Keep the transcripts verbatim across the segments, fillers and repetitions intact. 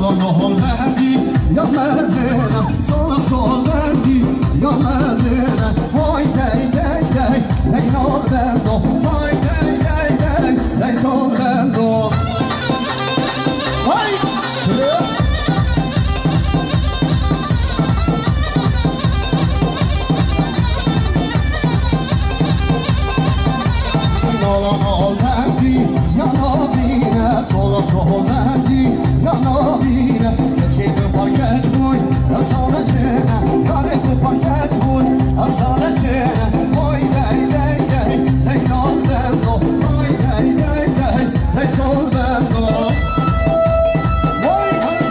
Sol bendî ya mezêne, sol sol bendî ya mezêne. Hay dey dey dey, dey nal bendo. Hay dey dey dey, dey sol bendo. Hay! Şuraya. Nala nal bendî ya nabîne, sola sol bendî ya nabîne. Keçkê tu parkeç bûy, ev sale çêne. Yarê tu parkeç bûy, ev sale çêne. Oy dey dey dey, dey nal bendo. Oy dey dey dey, dey sol bendo. Oy hey.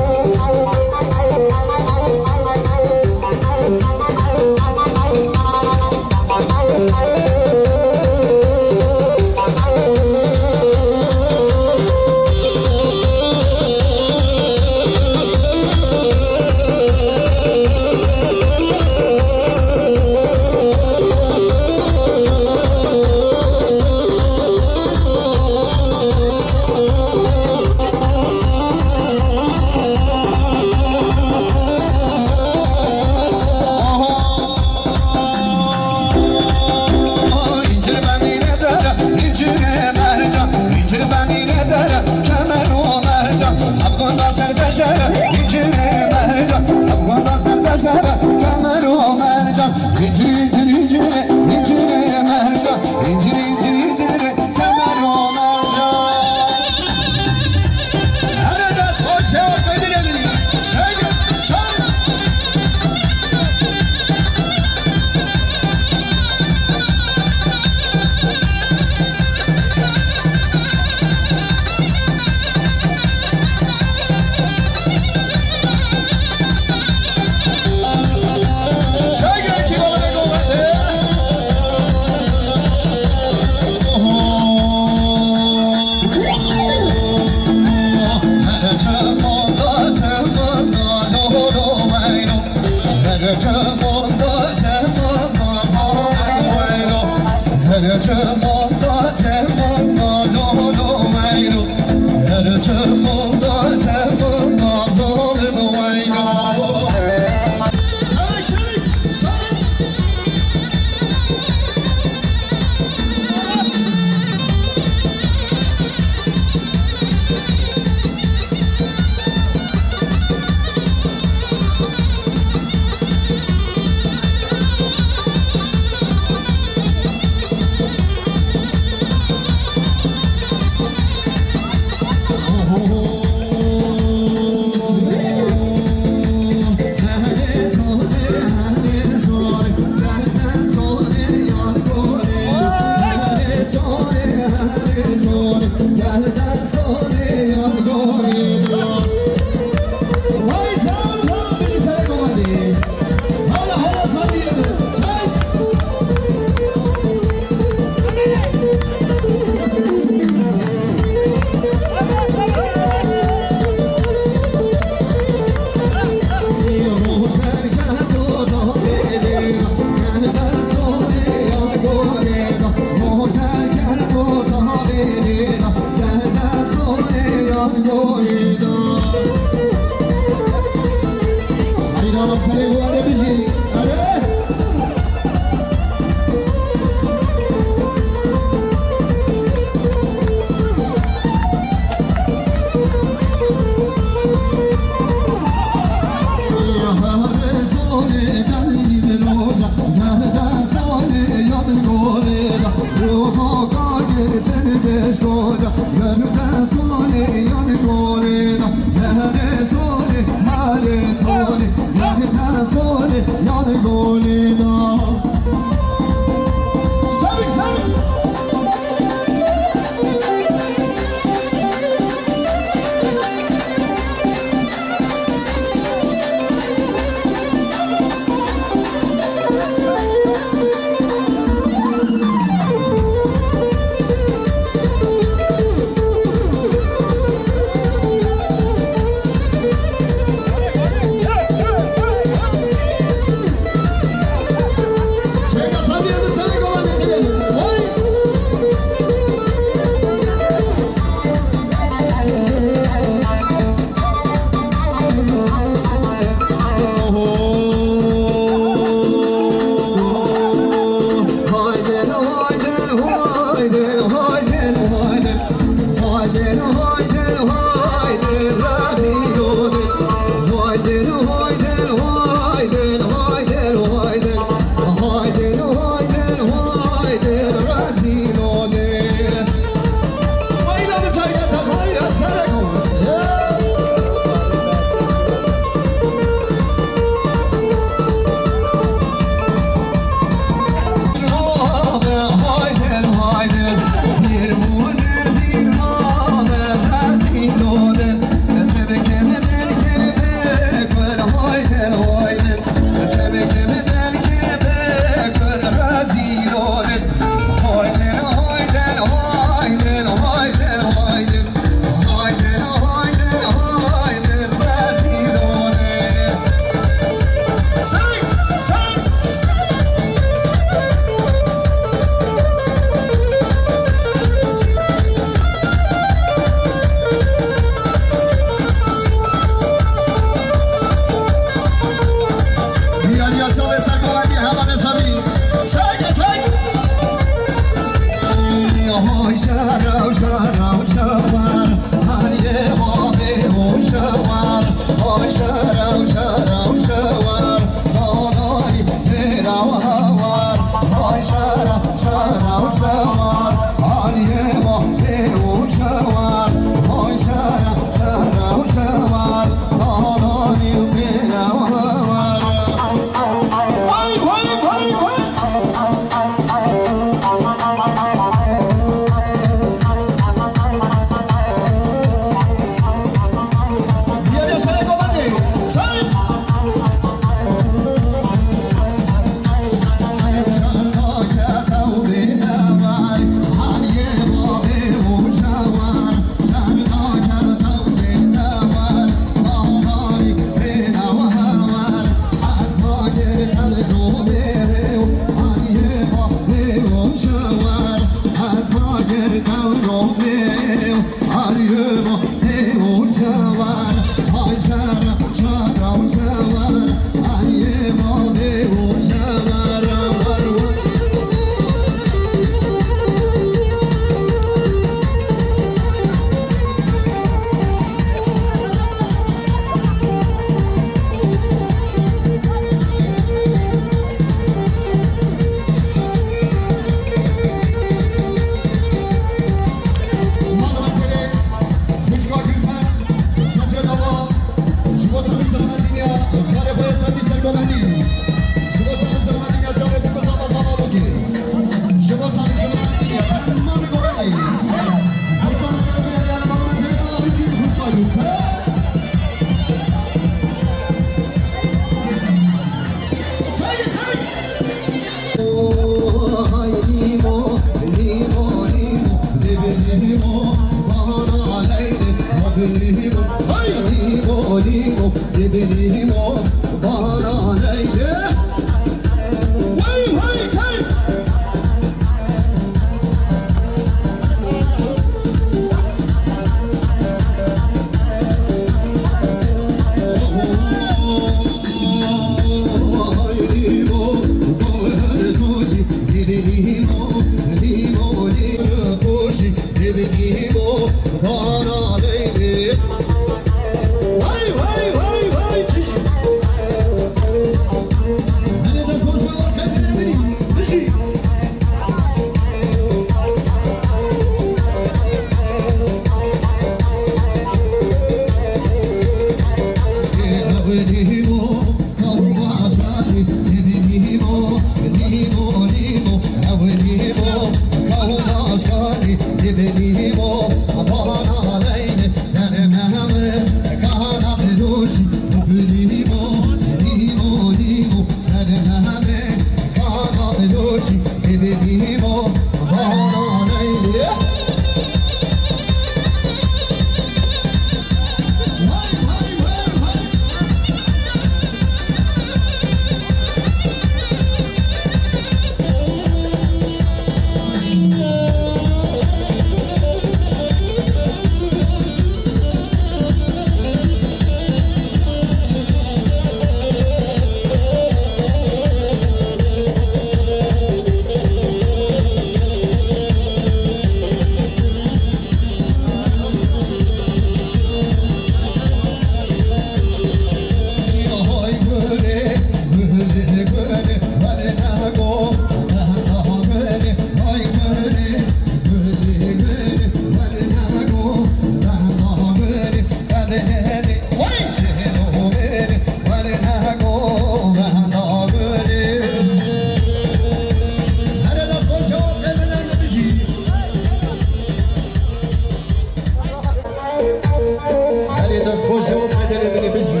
Erê destxweş û qederê min ê bijî.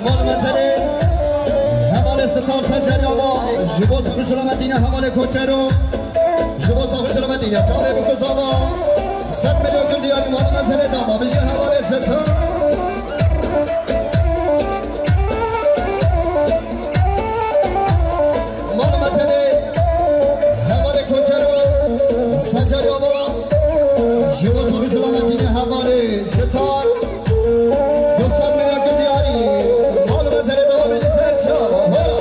Mal mezelê hevalê Sitar Sencerî ava ji bo sax û selametî ne hevalê Koçero. Ji bo sax û selametî ne çavê biko zava. Sed milyon gul diyarî mal mezelê dava bijî hevalê Sitar. Mal mezelê hevalê Koçero, Sencerî ava, ji bo sax û selametî ne hevalê Sitar, du sed milyon gul diyarî, mal mezelê dava bijî ser çava, hora.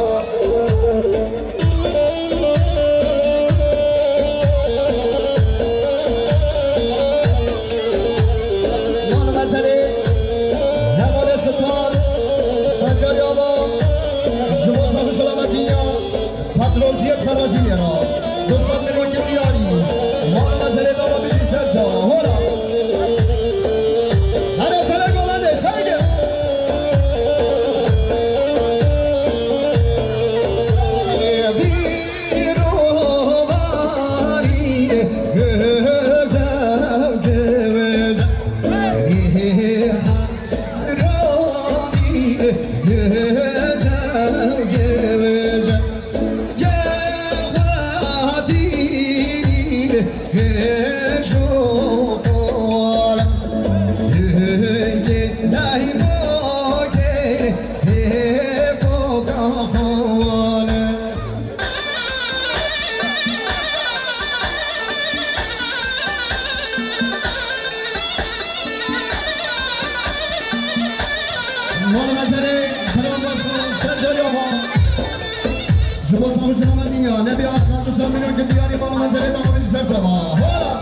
Mal mezelê hevalê Sitar, Sencerî ava, ji bo sax û selametî ne, petrolciyê Xerajînê re, du sed milyon gul diyarî, mal mezelê dava bijî ser çava, hora. Here sere govendê, çayge. Ê bîrovarî güzel, güzel. Ê haramî güzel, güzel. Mala Mezerê, Xelan Başkan, Sencerî Ava. Ji bo sax û selametî ya, Nebî Aşkan, du sed milyon gul diyarî Mala Mezerê dava bijî ser çava. Hola!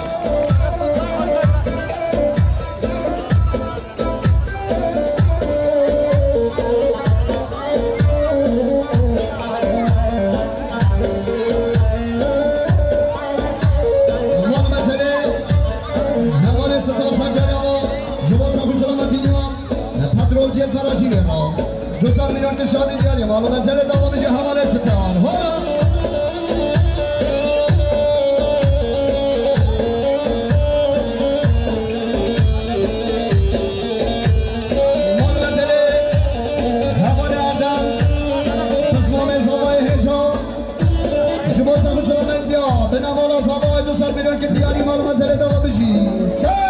Mala Mezerê, hevalê Sitar Sencerî Ava, ji bo sax û selametî ya. Petrolciyê Ferajînê ma. Du sed milyon nişanî diyarî Mala Mezerê dava bijî hevalê Sitar. Hola! Mala Mezerê, hevalê Erdem, qizmamê zavayê hêja. Ji bo sax û selametî ya, bina mala zavayê du sed milyon gul diyarî Mala Mezerê dava bijî. Ser!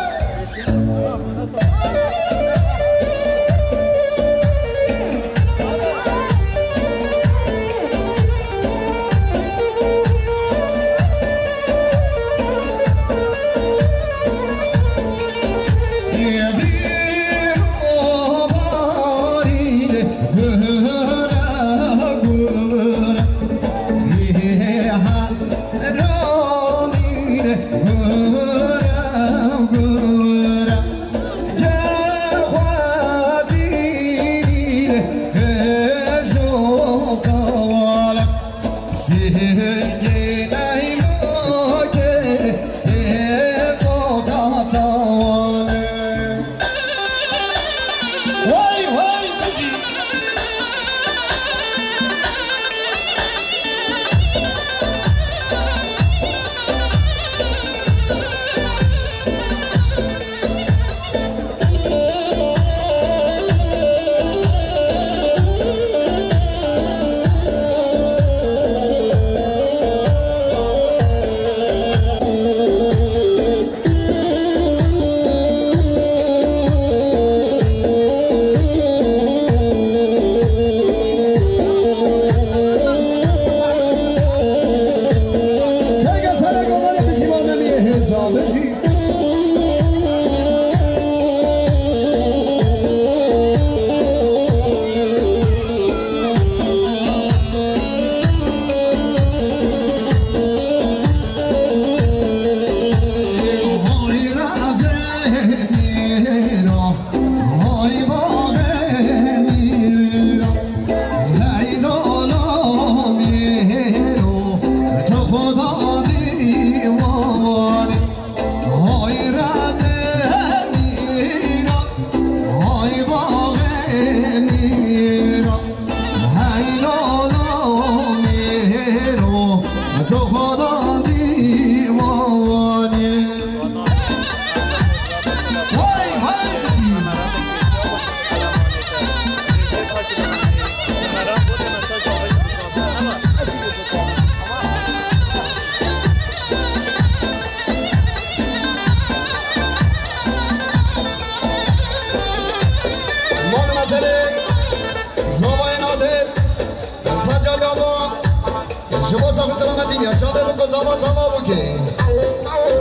Zama zama bûkê.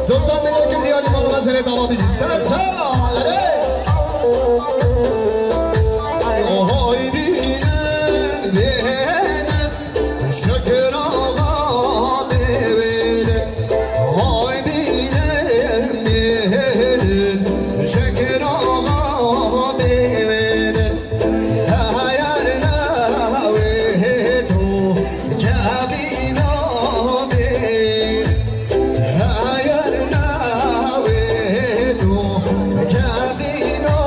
Dostan milyokin diyarî maluma serê dama bijî. Serçava, erê. Ohoy bînin, bînin. Şekir axa bêwêne, ay bînin, bînin, Şekir axa bêwêne. Heyar navê tu kevîna bêne. Heyar navê tu kevîna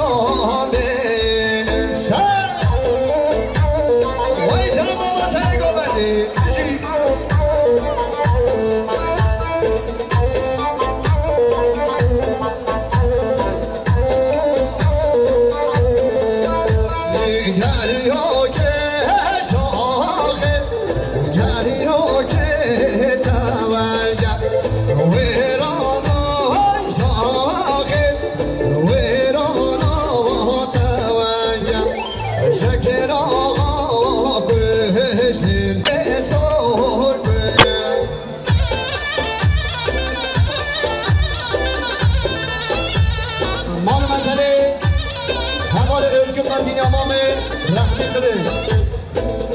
bêne. Ser! Wey can baba serê govendî. Bijî. Geriyo ke şaxê, geriyo ke tewenge, wêrana şaxê, wêrana tewenge. Şekir axa kuştin, bê sor kuştin. Mal û mezelê hevalê Özgür Merdîn ya mamê rehmî Qiliç.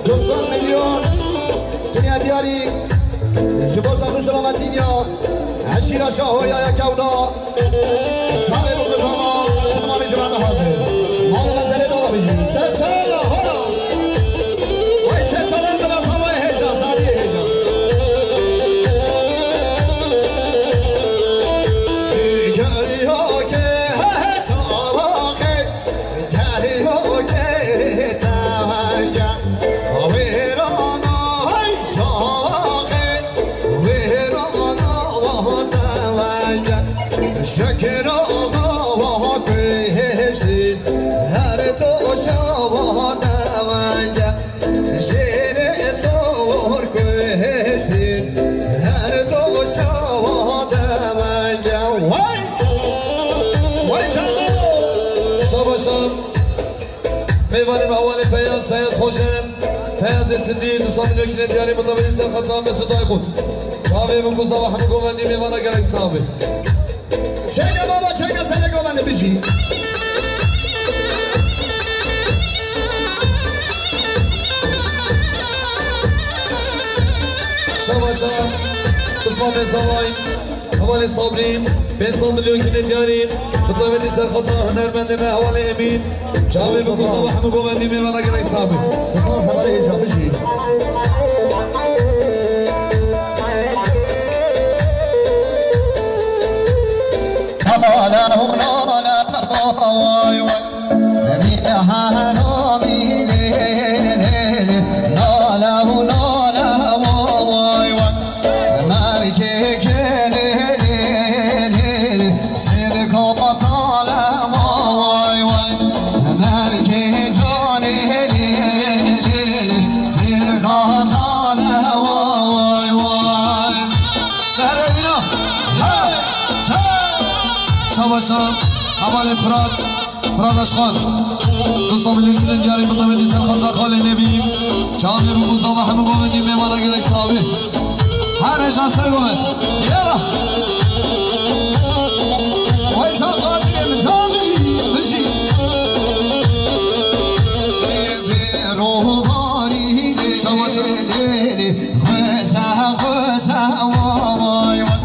Du sed milyon kiriye diyarî ji bo sax û selametî ya eşîra Şahoya ya kewda. Çavê bikuzama, tamamê civata hazir. Mal û mezelê dava bijî. Serçava, hora. Vay serçavan bira zavayê hêja, zariyê hêja. Geriyo ke çava ke, geriyo ke tavaya. Wêrana hay şaxê, wêrana wa tevenge. Şekir axa wa kuştin, her to şawa tevenge. Şêrê sor kuştin, her to şawa tevenge. Vay! Vay canım! Şabaşan. Mêvanê me hevalê Feyaz, Feyaz Xojen, Feyazê Sindî, du sed milyon kine diyarî mitabelî ser xatira Mesûd Aykut. Çavê min ku zava hemû govendî mêvana gelek sax bê. Çêne baba, çêne serê govendî bijî. Şabaşa, qisma bê zavay. Hevalê Sabrî, pênc sed milyon kine diyarî, bi taybetî ser xatira hunermendê me hevalê Emîn. Çavê min ku zava hemû govendî mêvana gelek sax bê. Spas hevalê hêja bijî. Nala hu nala, vay vay. Vî heramî lê lê lê, nala hu nala, vay vay. Mergê gelê lê lê lê, sêvka patale, vay vay. Mergê canê lê lê lê, sêvka canê, vay vay. Şabaşa, hevalê Firat. Firat Aşxan. Du sed milyon kine diyarî mitabetî ser xatira xalê Nebî. Çavê min ku zava hemû govendî mêvana gelek sax bê. Her hêja ser govend. Yala. Vay can Qadirê min, can bijî, bijî. Şabaşa. Xweze, xweze, vay, vay, vay.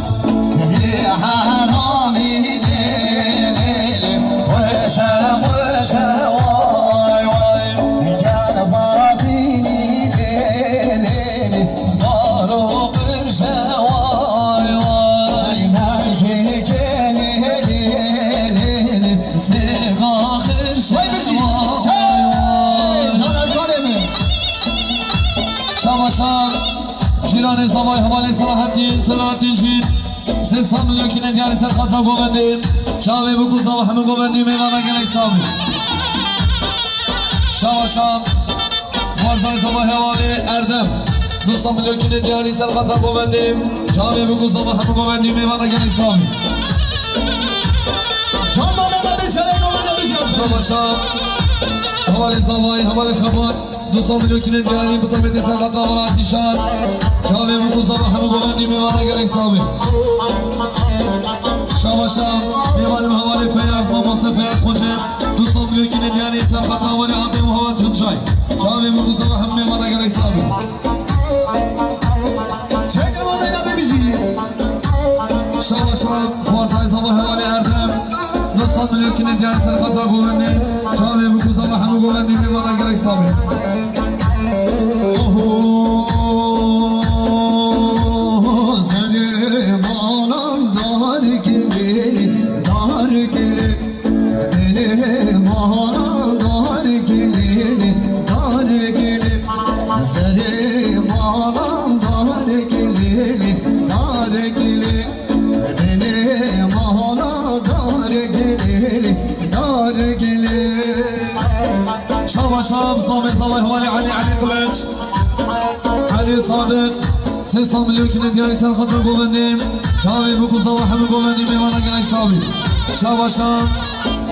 Lê heramî lê, lê, lê. Xweze, xweze, vay, vay. Gel Fatînî lê, lê, lê. Baro qirje, vay, vay. Mergê gelê lê, lê, lê. Sêga qirje, vay, vay. Şabaşan. Cîranê zavay hevalê Selahattîn, Selahattîn jî sê sed milyon kine diyarî ser xatira govendê. Çavê bû ku zava hemû govendî mêvana gelek sax bî. Şabaşa. Xwarzanê zavay hevalê Erdem. Du sed milyon kine diyarî ser xatira govendê. Çavê bû ku zava hemû govendî mêvana gelek sax bî. Can Mehmet abi serê govendê bijî. Şabaşa. Hevalê zavay, hevalê Xebat. Du sed milyon kînên diyarî bi tabîetê ser xatira wana Zîşan. Çavê min ku zava hemû govendî mêvana gelek sabî. Şabaşa mêvanê min hevalê Feyaz, mamoste Feyaz Xoce. Du sed milyon kînên diyarî ser xatira wanê Adem û heval Tuncay. Çavê min ku zava hemû mêvana gelek sabî. Çek emaneyna bibijî. Şabaşa xwarzayê zava hevalê Erdem. Du sed milyon kînên diyarî ser xatira govendê. Çavê min ku zava hemû govendî mêvana gelek sabî. Oho, zerê malan dar gilê, dar gilê. Dilê mala dar gilê, dar gilê. Zerê mala dar gilê, dar gilê. Dilê mala dar gilê, dar gilê. Şabaşa bi samê zava hevalê Elî, Elî Kılıç. Elî Sadık, sê sed milyon kînên diyarî ser xatira govendê. Çavê min ku zava hemû govendî mêvana gelek sabî. Şabaşa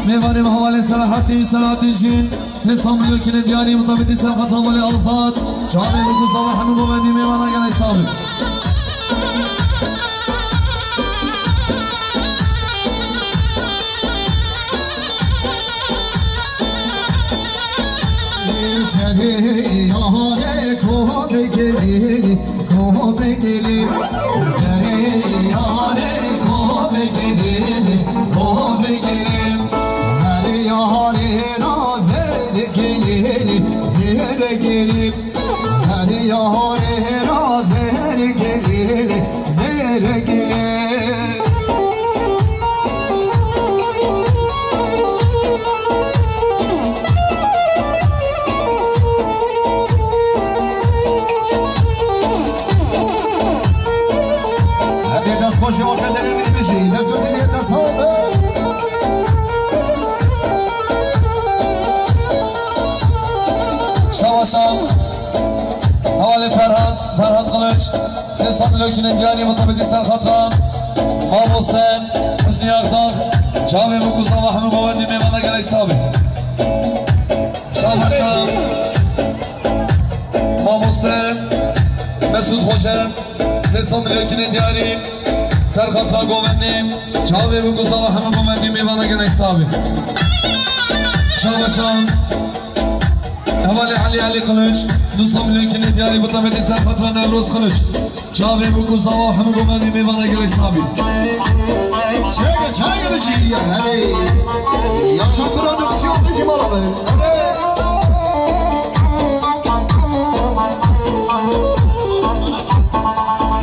mêvanê min hevalê Selahattin, Selahattin Cîn, sê sed milyon kînên diyarî bi tabîetê ser xatira hevalê Azad. Çavê min ku zava hemû govendî mêvana gelek sabî. Serê yarê kovê gilê, kovê gilê. Serê yarê kovê gilê, kovê gilê. Her yarê ra zêr gilê, zêr gilê. Her yarê ra zêr gilê, zêr gilê. Hadi dest xweş ya, xeterê min bijî. Dest û dilê te sağ be. Şabaşa. Hevalê Ferhat, Ferhat Kılıç, sê sed milyon kînên diyarî bi tabîetê ser xatira mamoste Hüsnü Akdağ, çavê min ku zava hemû govendî mêvana gelek sabî. Şabaşa mamoste Mesut Xoce, sê sed milyon kînên diyarî ser xatira govendî, çavê min ku zava hemû govendî mêvana gelek sabî. Şabaşa. Hevalê Elî, Elî Kılıç, du sed milyon kînên diyarî bi tabîetê ser xatira Newroz Kılıç. Çavê min ku zava hemû govendî mêvana gelek sabî. Çayê, çayê bijî ya herê. Ya çapra nuksiyon bijî mala be.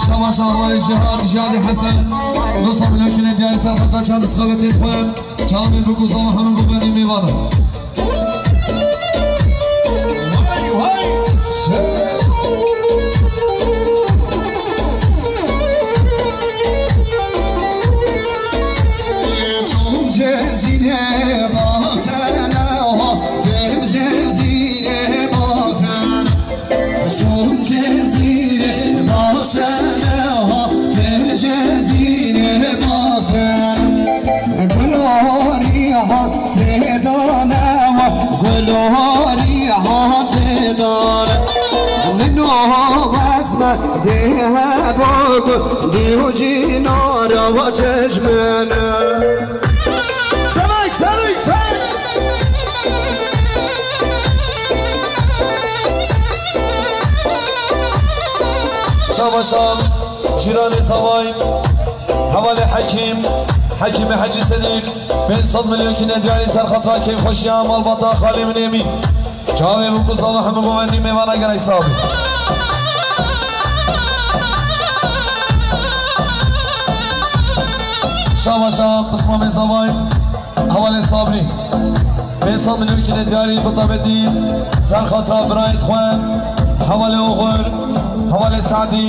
Şabaşa hevalê Jihad, Jihadê Hesen. Du sed milyon kînên diyarî ser xatira çar destxevetên xwe. Çavê min ku zava hemû govendî mêvana. Cezîre batene ha, Cezîre batene. Son Cezîre basene ha, te Cezîre basene. Gulorî ha te dane wa, gulorî ha te dane. Nino bezme de bogu, diyo cinara wa cejmene. Sevek, sevek, sevek. Şabaşa, cîranê zavayî, hevalê Hekîm, Hekîmê Hecî Sedîq, pênc sed milyon kînên diyarî ser xatira keyfxweşiya malbata xalê min Emîn. Çavê min ku zava hemû govendî mêvana gelek sabî. Şabaşa, pismamê zavayî. Hevalê Sabrî. Pênc sed milyon kînên diyarî bi tabîetî ser xatira birayê xwe. Hevalê Oxir, hevalê Sadî,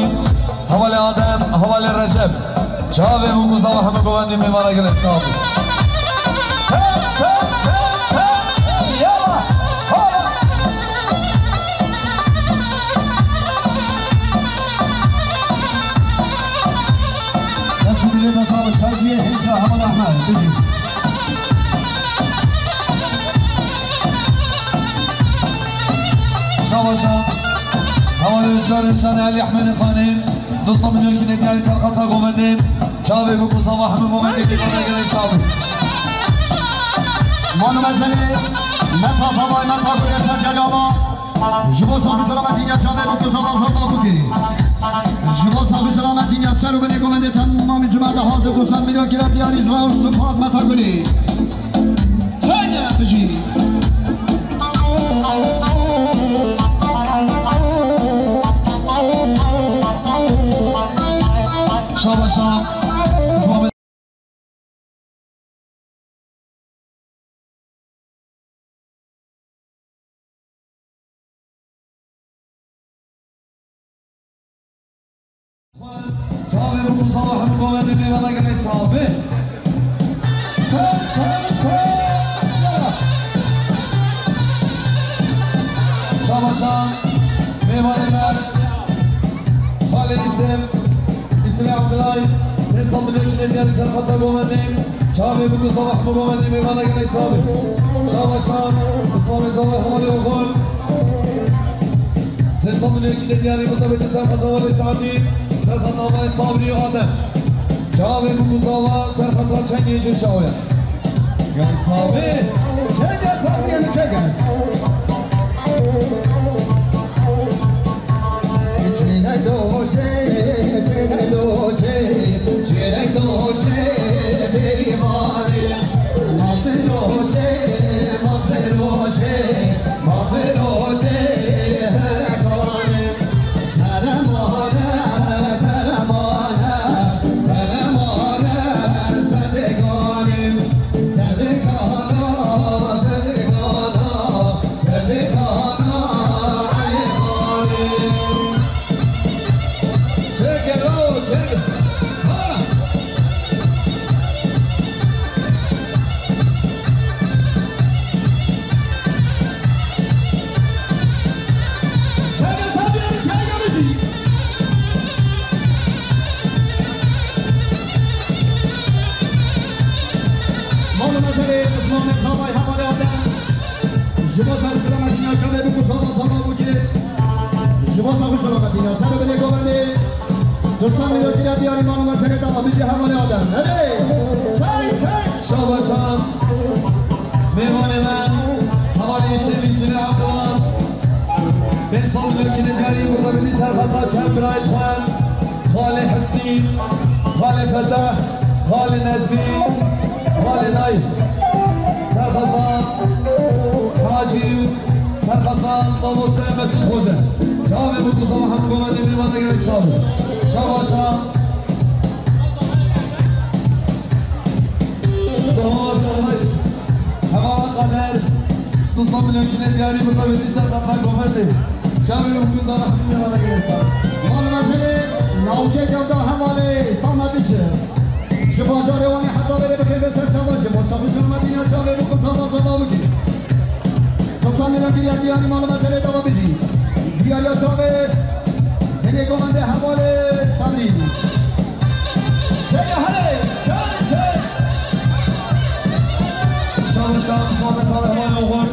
hevalê Adem, hevalê Recep. Çavê min ku zava hemû govendî mêvana gelek sabî. Te, te, te, te, yala, hala. Dest û dilê te sağlık. Sergiye Hêja Heval Ahmed. Bijî. Paşa, hevalê Şarê Şanê Elî Ehmedê Xanê, du sed milyon kîlê diyarî ser xatra govendê, çavê bûk û sava hemû govendê kî bana gelek sabî. Manu mezelê, meta zavay, meta gurê ser celama. Ji bo saxî selametî ya çavê bûk û sava zava bûkê. Ji bo saxî selametî ya ser û binê govendê temamî cumerde hazir du sed milyon kîlê diyarî zira û spas meta gurê. Çayne bijî. Şabaşa. Çavê bûk û sava hemû govendê mêvana gelê sabî. Fe, fe, fe. Şabaşa, mêvanê me, Xalê Îsim, Îsimê Abdulay, sê sed milyon kîlê diyarî ser xata govendê. Çavê bûk û sava hemû govendê mêvana gelê sabî. Şabaşa, Îslamê Zavay hevalê oxon. Sê sed milyon kîlê diyarî mutabîkî ser xeta Walê Saadî, ser xeta Abayê Sabrî û Adem. Çavê bûk û sava ser xeta çengê ji şawe. Gel Sabî. Çenge Sabrî, em çenge. Çêney doşê, çêney doşê, çêney doşê, bêrî barê. Mafê doşê, mafê doşê, mafê doşê, herekanê. Peremane, peremane, peremane, serdêkanê, serdêkana, serdêkana. Mala mezelê Osman Zavay hevalê Adem. Ji bo ser selametî ya çavê bûk û sava sava bûkê. Ji bo sax û selametî ya ser û binê govendê. Du sed milyon kîlê diyarî mala mezelê dava bijî hevalê Adem. Erê! Çay, çay! Şabaşa. Mêvanê me, hevalê Îsê Îsînê Abdullah. Pênc sed milyon kîlê diyarî mutabîkî ser xata çend birayê xwe. Xalê Hesnî, Xalê Fetah, Xalê Nezmî, Xalê Nayîf. Ser xeta Hacî, ser xeta mamoste Mesûd Xoce. Çavê bûk û sava hemû govendê mêvana gelek sabî. Şabaşa. Hevala Qader, du sed milyon kîlê diyarî mutabîkî ser xata govendê. Çavê bûk û sava hemû mêvana gelek sabî. Mala mezelê, navkê kevda hevalê Samet Işi. Ji bajarê Wanê heta berê bi xêr ve ser çava ji bo sax û selametî ya çavê bûk û sava zava bikî. Xesanê re kiriye diyarî mala mezelê dava bijî. Diyariya çavê binê govendê hevalê Sabrî. Çêke herê, çay, çay. Şabaşa, Musa Mesal hevalê oxon.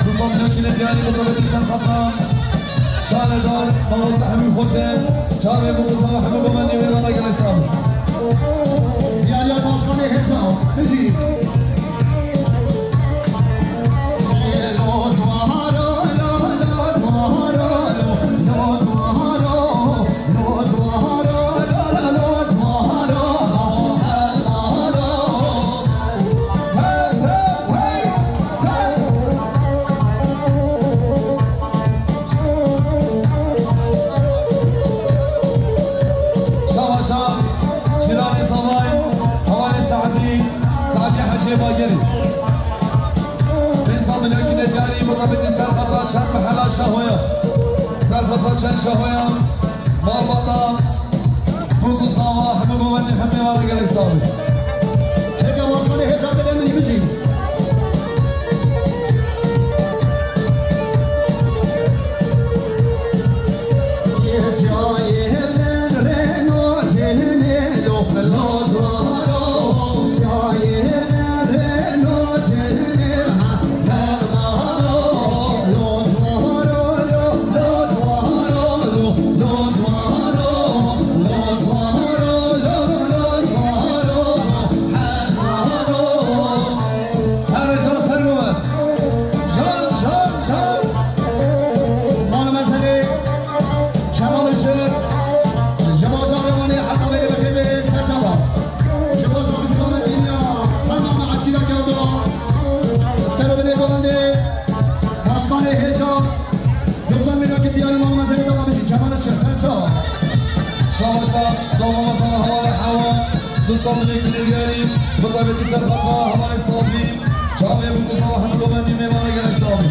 Du sed milyon kîlê diyarî mutabîkî ser xata. Şaredar, mamoste Hemî Xoce, çavê bûk û sava hemû govendê mêvana gelek sabî. Diyariya başkanê hêja, bijî. Şava şav, çîranê zavay, hevalê Saedî, Saedî Hecê Bagerî. Pênc sed milyon kîlê diyarî mutabîkî ser xata çend mehela Şahoya. Ser xata çend Şahoya. Malbata, bûk û sava, hemû govendê hemê mêvana gelek sabî. Çêke başkanê hêja dilê min î bijî. Dilekî diyarî, bi taybetî ser xata hevalê Sabî, çavê bû ku sava hemû govendî mêvana gelek Sabî.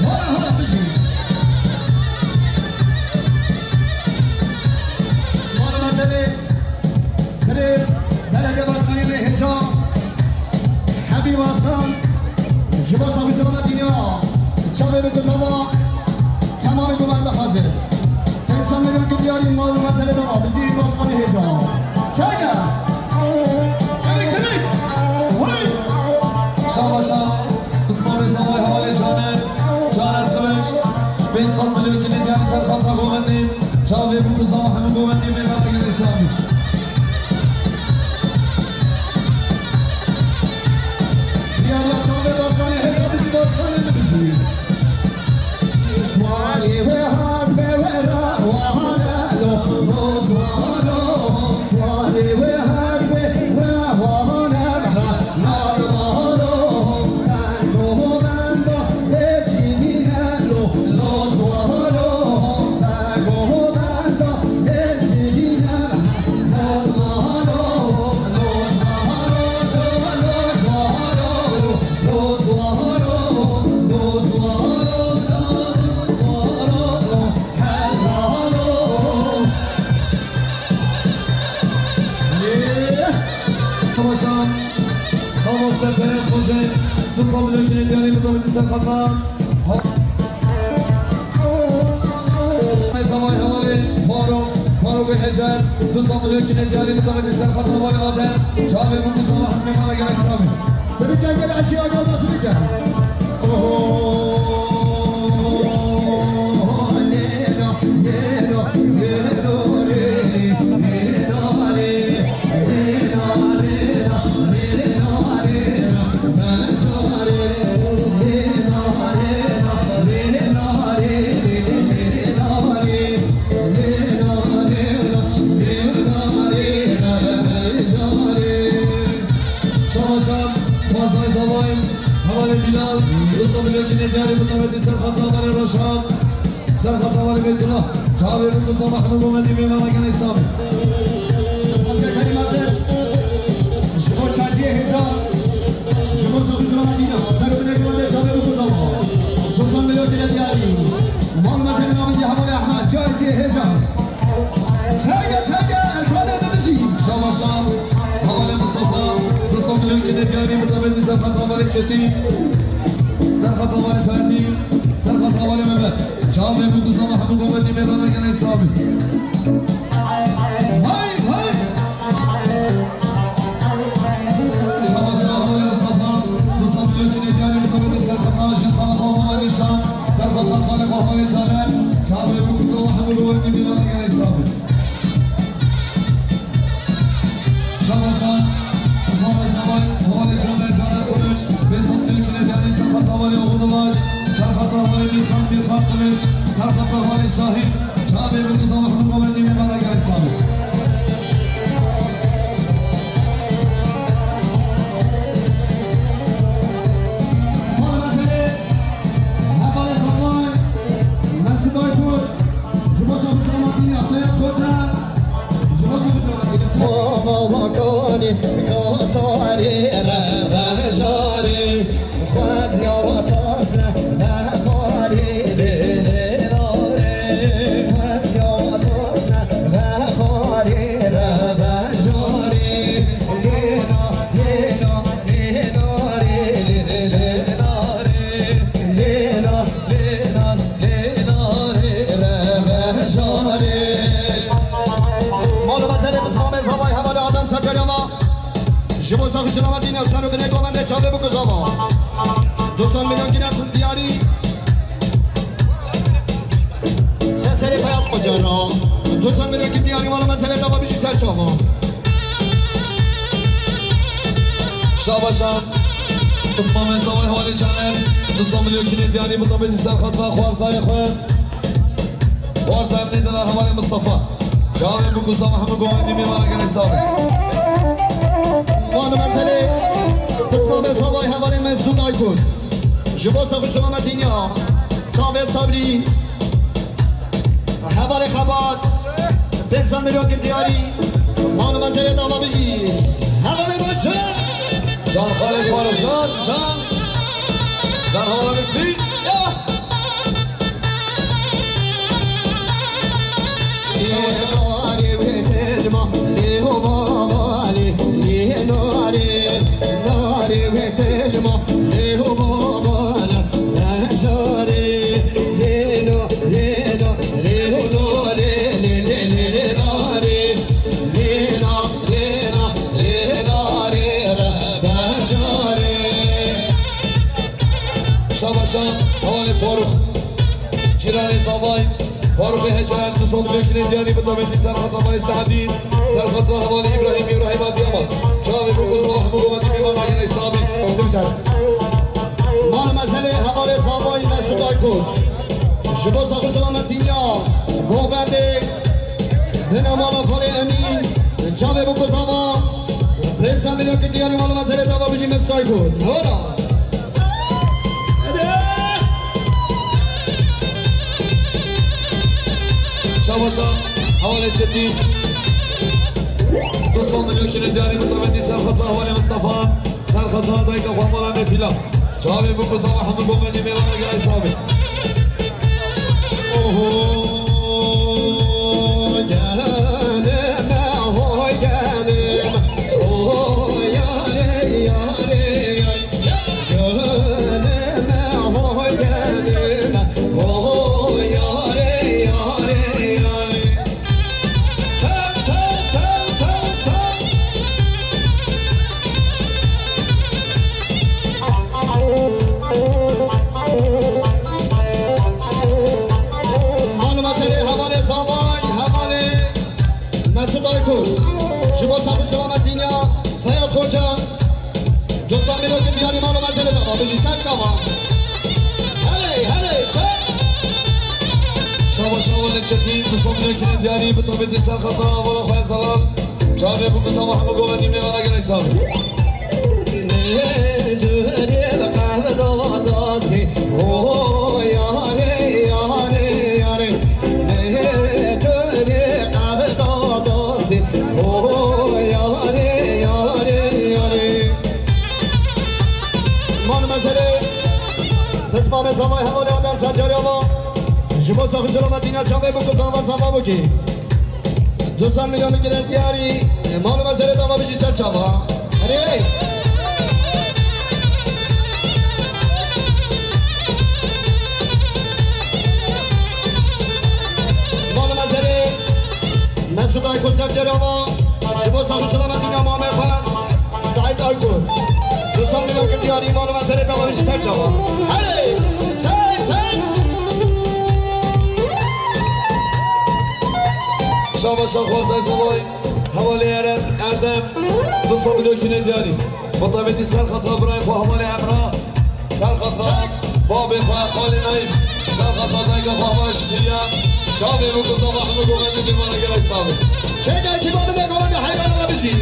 Hala, hala bijî. Mala meselê, Birêz, belediye başkanê rê hêja, Hemî Başkan, ji bo saxî selametî ya, çavê bi kuzava, temamê govenda hazir. Pênc sed milyon ki diyarî mal û meselê de abizî başkanê hêja. Çayda. Çevik, çevik. Hey. Şabaşa. Pismamê zavay hevalê Caner. Caner Kılıç. Pênc sed milyon ki diyarî ser xatra govendî. Çavê bi kuzava hemû govendî mêvana gelê Sabî. Diyarî ya çavê başkanê hêja bijî, başkanê min bijî. Swalê we hat be we ra wahane lo, lo swalo. Swalê we hat be we wahane ra, ra wahalo. Bendo benda hêjî nîne lo, lo swalo. Bendo benda hêjî nîne lo, lo swalo. Lo swalo, lo swalo. Lo swaro, lo swaro, lo swaro, helalo. Savaşan, Savaşan Perez Hoca, du sed milyon kinê diyarî bi tabîtî ser xata. Zavay hevalê Faruk, Faruk Hecer, du sed milyon kinê diyarî bi tabîtî ser xata hevalê Adem. Çavê bû ku sava hemû mêvana gelek Sabî. Sibike gel eşya gel de sibike. Şabaşan, Fazlay Zavay, hevalê Bilal, du sed milyon kinê diyarî bi tabîtî ser xata hevalê Roşan, ser xata hevalê Beytullah, çavê bi kuzava hemû govendî mêvana gelê Sabî. Spasiya Kerîm Azer, ji bo çaciyê hêja, ji bo sazû zilana dîna, ser û binê govendê çavê bi kuzava. Du sed milyon kinê diyarî. Mal meselê navê jî hevalê Ehmed, çaciyê hêja. Çayda, çayda, Erkanê bibijî. Şabaşan, hevalê Mustafa, du sed milyon kinê diyarî bi tabîtî ser xata hevalê Çetîn, ser xata hevalê Ferdî, ser xata hevalê Mehmet. Çavê bi kuzava hemû govendî mêvana gelê Sabî. Hay, hay. Şabaşan hevalê Mustafa, du sed milyon kinê diyarî bi tabîtî ser xata Jîhan Baba Nîşan, ser xata Xalê Xwe hevalê Caner. Çavê bi kuzava hemû govendî mêvana gelê Sabî. Şabaşan, Osman Bey Sabay, Hevalê Caner, Caner Kılıç, Behzat Bilgin'e değerli Serhat Hevalê Oğuz Ulaş, Serhat Hevalê Mirxan, Mirxan Kılıç, Serhat Hevalê Şahin, Caner ve Mustafa Hanım Govendî Mîvana Gelek Sabî. Parveze, Hevalê Sabay, Mesut Aykut, Ji bo selametî ya Feyyaz Koçer, ji bo selametî ya Mama Makanî, Kasarê Revejarê, Xwezya Watazne, Vefarê Lê Lê Narê, Xwezya Watazne, Vefarê Revejarê, Lê Na, Lê Na, Lê Narê, Lê Lê Lê Narê, Lê Na, Lê Na, Lê Narê Revejarê. Mal û meselê Bislamê Zavay Hevalê Adem Serçelama. Ji bo sax û selametî ya ser û binê govendê çavê bû ku zava. Du sed milyon gine diyarî. Seserê Feyyaz Koçer. Du sed milyon gine diyarî mal û meselê dava bijî ser çava. Şabaşan. Qisma Mezawê Hevalê Caner. Du sed milyon kinê diyarî bi tabetî ser xatra xwarzayê xwe. Xwarza em nêdina hevalê Mistefa. Çavê bi ku zava hemû govendî mêvana gelê sabê. Manu meselê Qisma Mezawê Hevalê Mesûd Aykut. Ji bo sax û selametî ya. Çavê Sabrî. Hevalê Xebat. Pênc sed milyon kir diyarî. Mal û mezelê dava bijî. Hevalê baş. Can Xalê Faruk, can, can. Can Xalê Mistî. Ya. Narê wê tecma, lê ho baba, lê, lê narê, narê wê tecma, lê ho baba, lê, necarê, lê no, lê no, lê ho no, lê, lê, lê, lê, lê narê, lê na, lê na, lê narê, re, becarê. Şabaşa, hevalê Faruk. Cîranê Zavay, Farûqê Hecer, du sed milyon kinê diyarî bi tavêtî ser xatra Malê Seedî, ser xatra hevalê Îbrahîm, Îbrahîm Adiyaman. Çavê bûk û zava hemû govendî mêvana gelek sabî. Mal û mezelê hevalê Zavay Mesûd Aykut. Ji bo sax û selametî ya govendê bina mala xalê Emîn. Çavê bûk û zava pênc sed milyon kir diyarî mal û mezelê dava bijî Mesûd Aykut. Hola. Şabaşa, hevalê Çetîn. Du sed milyon kinê diyarî bi tavêtî ser xatra hevalê Mistefa, ser xatra dayika xwe mala Nefîla. Çavê bûk û zava hemû govendî mêvana gelek sabî. Oho, gelime, ho gelime, oho, yarê, yarê, yarê. Gelime, ho gelime, oho, yarê, yarê, yarê. Tev, tev, tev, tev, tev. Hanima serê hevalê Zavay, hevalê Mesûd Aykut. Ji bo sax û selametî ya Feyyad Xoca. Du sed milyon diyarî mal û mezelê dava bijî ser çava. Helê, helê, çe. Şabaş hevalê Çetîn, du sed milyon kinê diyarî bi tavêtî ser xatra hevala xwe zelal. Çavê bûk û zava hemû govendî mêvana gelek sabî. Nê dûrê qehwe dadasî, o yarê, yarê, yarê. Nê dûrê qehwe dadasî, o yarê, yarê, yarê. Mal û mezelê, pismamê zavay hevalê Adem Sacarya va. Ji bo sax û selametî ya çavê bûk û zava zava bûkî. Du sed milyon kinê diyarî, e, mal û mezelê dava bijî ser çava. Erê! Mal û mezelê Mesûd Aykut ser çerava, ji bo sax û selametî ya mamê xwe. Saîd Aykut. Du sed milyon kir diyarî mal û mezelê dava bijî ser çava. Herê! Çay, çay! Şabaşa xwarzay zavay. Hevalê Eren Erdem. Du sed milyon kinê diyarî. Bi tevîtî ser xatra birayê xwe hevalê Emra. Ser xatra babê xwe xalê Naîf. Ser xatra dayika xwe hevalê Şikiliya. Çavê bûk û zava hemû govendê mêvana gelek sax bî. Çêka ekîba min ê govendê heyrana me bijî.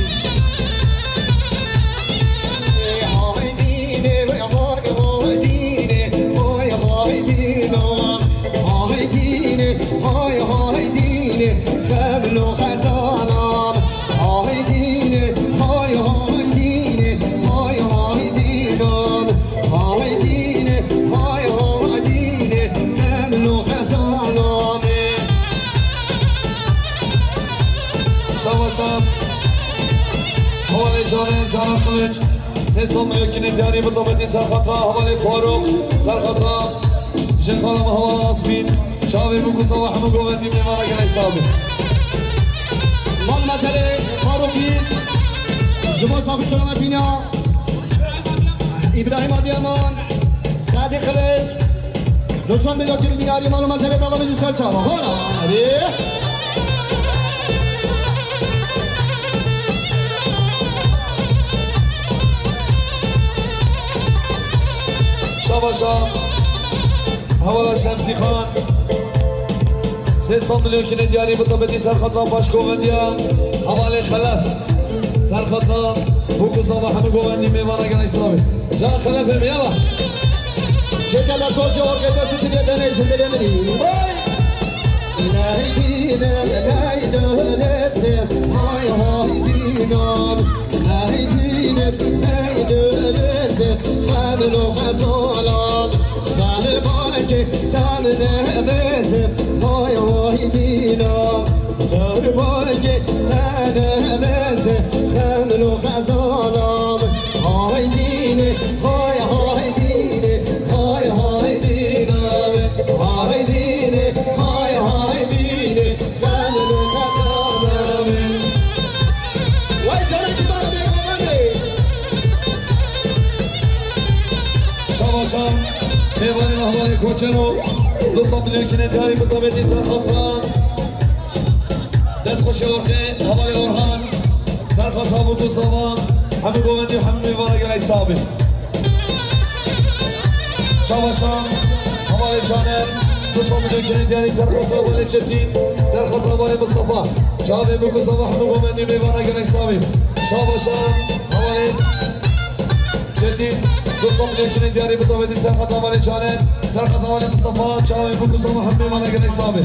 Ê haydînê, wê harg haydînê, hay haydîno. Haydînê, hay haydînê, xemlo xezanan. Haydînê, hay haydînê, hay haydînan. Haydînê, hay haydînê, xemlo xezanan. Şabaşan. Hevalê Caner, Caner Kılıç. Sê sed milyon kinê diyarî bi tevîtî ser xatra hevalê Faruk, ser xatra jê xala me hevala Asmîn. Çavê bûk û zava hemû govendî mêvana gelek sax bî. Mal mezelê Farukî, ji bo sax û selametî ya Îbrahîm Adiyaman, Sadî Kılıç, du sed milyon kinê diyarî mal û mezelê dava bijî ser çava. Hora, erê. Şabaşa. Hevala Şemsî Xan. Sê sed milyon kinê diyarî bi tevîtî ser xatra başgovendiya. Hevalê Xelef. Ser xatra bûk û zava hemû govendî mêvana gelek sax bî. Can Xelefê me, yala. Çêke lezor ji orkê dest û tilê denê ji dilê min î. Vay! Ney dînim, ney dönüzim, hay hay dînim. Ney dînim, ney dönüzim, hemil û hezalam. Zaliman ki ten nemezim, hay hay dînim. Zaliman ki ten nemezim, hemil û hezalam. Hay dînê, hay, hay dînê, hay, hay dînê, hay dînê, hay, hay dînê, ben li qetanê. Vay canım, kibar bir kafanı. Şabaşan, mêvanê nahvalê koçero, dostan bilêkinê diyarî bi tabetî ser xatran. Dest xweşê Orxê, hevalê Orhan, ser xatra Bûk û Sava, hemû govendî û hemû mêvana gelek sax bî. Şabaşan, hevalê Caner, du sed milyon kinê diyarî ser xatra hevalê Çetîn, ser xatra hevalê Mistefa. Çavê Bûk û Sava, hemû govendî mêvana gelek sax bî. Şabaşan, hevalê Çetîn, du sed milyon kinê diyarî bi tabetî ser xatra hevalê Caner, ser xatra hevalê Mistefa, çavê Bûk û Sava, hemû mêvana gelek sax bî.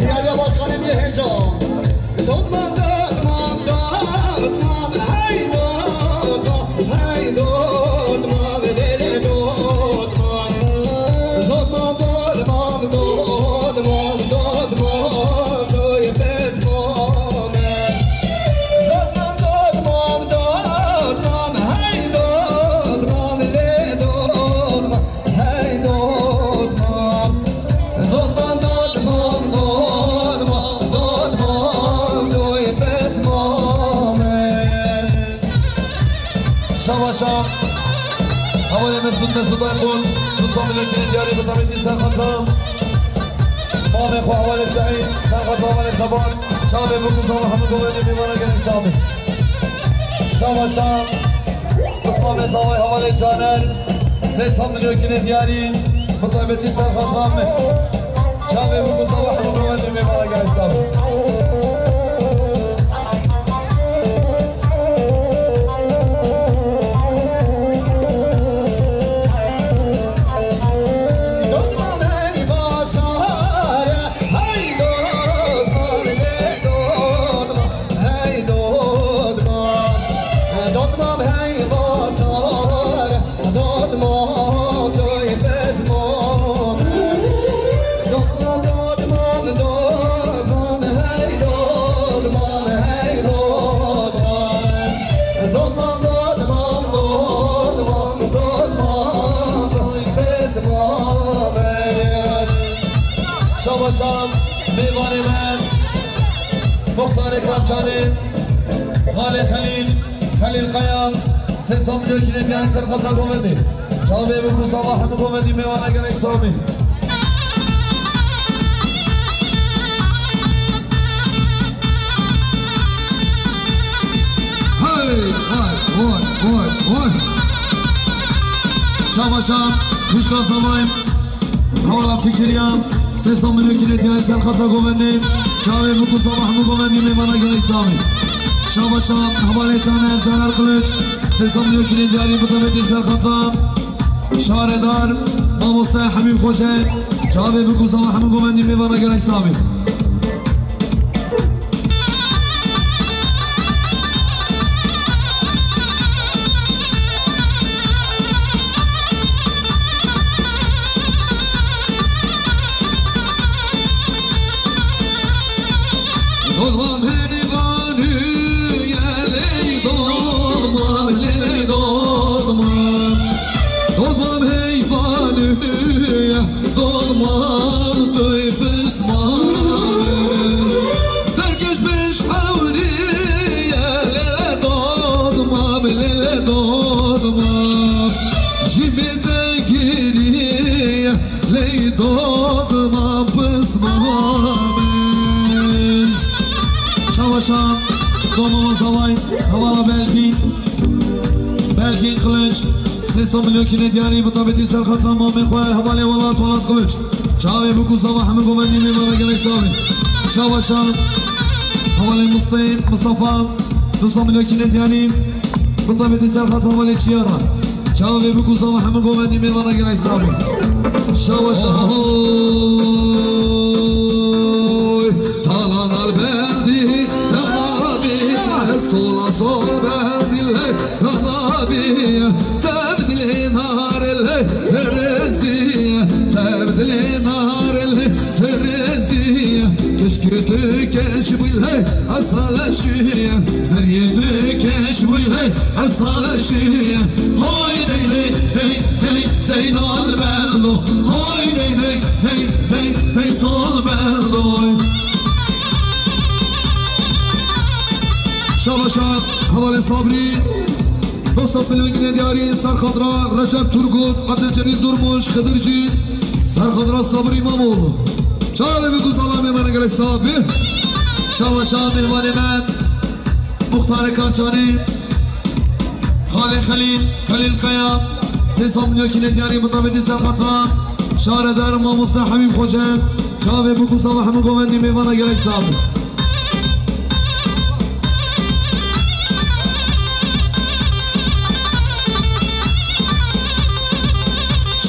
Diyariya başkanê me hêja. Dotman, dotman, dotman, hey dotman, hey dotman, lê lê dotman. Dotman, dotman, dotman, dotman, doy pezmame. Dotman, dotman, dotman, hey dotman, lê dotman. Hey dotmam, dotmam, dotmam, dotmam, dotmam, doy pezmam. Şabaşa, hevalê Mesut, Mesut Aykun, du sed milyon kinê diyarî bi tabetî ser xatra mamê xwe hevalê Seîd, ser xatra hevalê Xebat, çavê Bûk û Sava, hemû govendî mêvana gelek sax bî. Şabaşa, Pismamê Zavay hevalê Caner, sê sed milyon kinê diyarî, bi taybetî ser xatira me. Çavê Bûk û Sava hemû govendê mêvana gelek sax bî. Dotmam hey bazar, hey dotmam, hey dotmam. Hey dotmam, dotmam hey bazar, dotmam toy pezmam. Dotmam, dotmam, dotmam hey dotmam, hey dotmam. Dotmam, dotmam, dotmam, dotmam toy pezmam. Şabaşan, mêvanê me, muxtarê Karçanê, Xalê Xelîl, Xelîl Kaya, sê sed milyon kinê diyarî ser xatra govendê. Çavê Bûk û Sava hemû govendî mêvana gelek sax bî. Hey, vay, vay, vay, vay. Şabaşa, xwişka Zavay. Hevala Fikiriya, sê sed milyon kinê diyarî ser xatra govendê. Çavê Bûk û Sava hemû govendî mêvana gelek sax bî. Şabaşa, hevalê Caner, Caner Kılıç, sê sed milyon kinê diyarî bi taybetî ser xatra şaredar, mamoste Hemîm Xoce, çavê Bûk û Sava hemû govendî mêvana gelek sax bî. Dolmam heyvanı ye, ley dolmam, ley dolmam. Dolmam heyvanı ye, dolmam duy pismam. Derkeş beş hewriye, lele dolmam, lele dolmam. Jimê te giriye, ley dolmam pismam. Şabaşa, domama zavay, hevala Belgîn. Belgîn Kılıç, sê sed milyon kinê diyarî bi taybetî ser xatira mamê xwe, hevalê Welat, Welat Kılıç. Çavê Bûk û Sava hemû govendî mêvana gelek sax bî. Şabaşa, hevalê Mustê, Mustafa, du sed milyon kinê diyarî bi taybetî ser xatira hevalê Çiyara. Çavê Bûk û Sava hemû govendî mêvana gelek sax bî. Şabaşa. Keşke tu keş bile esale şiye, zerye tu keş bile esale şiye. Hay dey dey dey dey dey nal bello, hay dey dey dey dey dey sol bello. Şabaşa Havale Sabri. Dostat milyon yine diyari Serxatra Recep Turgut, Abdülcelil Durmuş, Xıdırcı, Serxatra Sabri İmamoğlu. Çavê bi ku salamê me gelek sax be. Şabaşa mêvanê me, Muxtarê Karçanî, Xalê Xelîl, Xelîl Kaya, sê sed milyon kîne diyarî mutabetî Serxatra, şaredar mamoste Habîb Xoce, çavê bi ku sawa hemû govendî mêvana gelek sax be.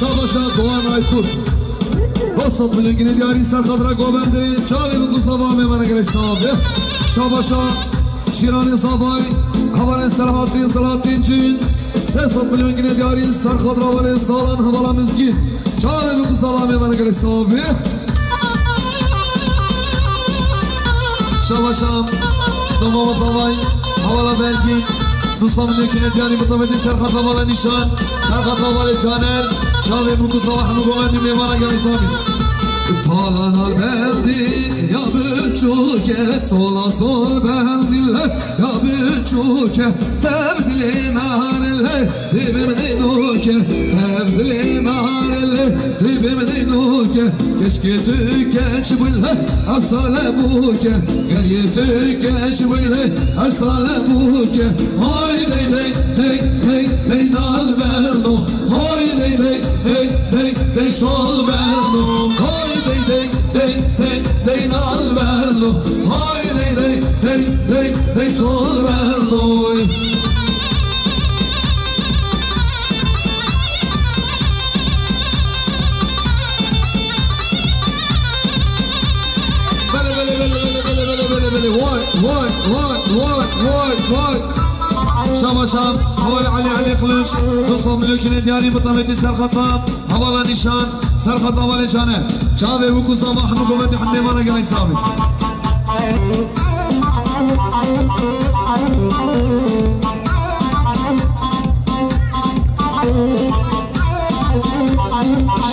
Şabaşa Doğan Aykut. Dostat milyon yine diyarî Serxatra govendî, çavê bi ku sawa mêvana gelek sax be. Şabaşa Şîranê Zavay, Havale Selahattin, Selahattin Cin, sê sed milyon yine diyarî Serxatra Havale Salan, Havala Mizgin. Çavê bi ku sawa mêvana gelek sax be. Şabaşa Doma Zavay, Havala Belgin, du sed milyon kîne diyarî mutabetî Serxatra Havale Nîşan, Serxatra Havale Caner, çavê bi ku sawa hemû govendî mêvana gelek sax be. Palan al beldi ya biçûke, sola sol beldi le ya biçûke, tev dilê me le. Dibim neynoke, tev dilê me le, dibim neynoke. Keşke tu keş bile, esale buke. Zerye tu keş bile, esale buke. Hay dey dey dey dey dey nal bello. Hay dey dey dey dey dey sol bello. Hay dey dey dey dey dey nal bello. Hay dey dey dey dey dey sol bello. Bele, bele, bele. Vay, vay, vay. Şabaşa, Havale Elî, Elî Kılıç, du sed milyon kîne diyarî mutabetî Serxatra Havale Nîşan, Serxatra Havale Caner. Çavê bi ku sawa hemû govendî hemû mêvana gelek sax be.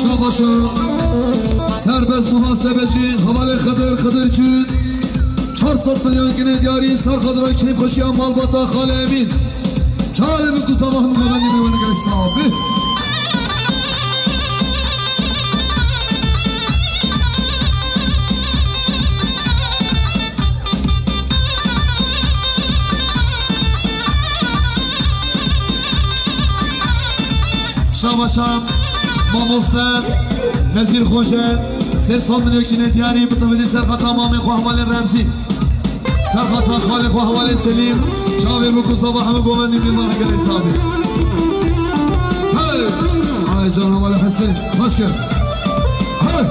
Şabaşa Serbest Muhasebeci, Havale Xıdır, Xıdırcı, çar sed milyon kîne diyarî Serxatra keyfxweşiya malbata Xalê Emîn. Çavê bi ku sawa hemû govendî mêvana gelek sax be. Şabaşa mamoste Nezîr Xoce, sê sed milyon kîne diyarî mutabetî Serxatra mamê xwe Hevalê Remzî. Serxatra xalê xwe Hevalê Selîm, çavê bi ku sawa hemû govendî mêvana gelek sax be. Hey! Ay can Hevalê Hesên, xweş kir. Hey!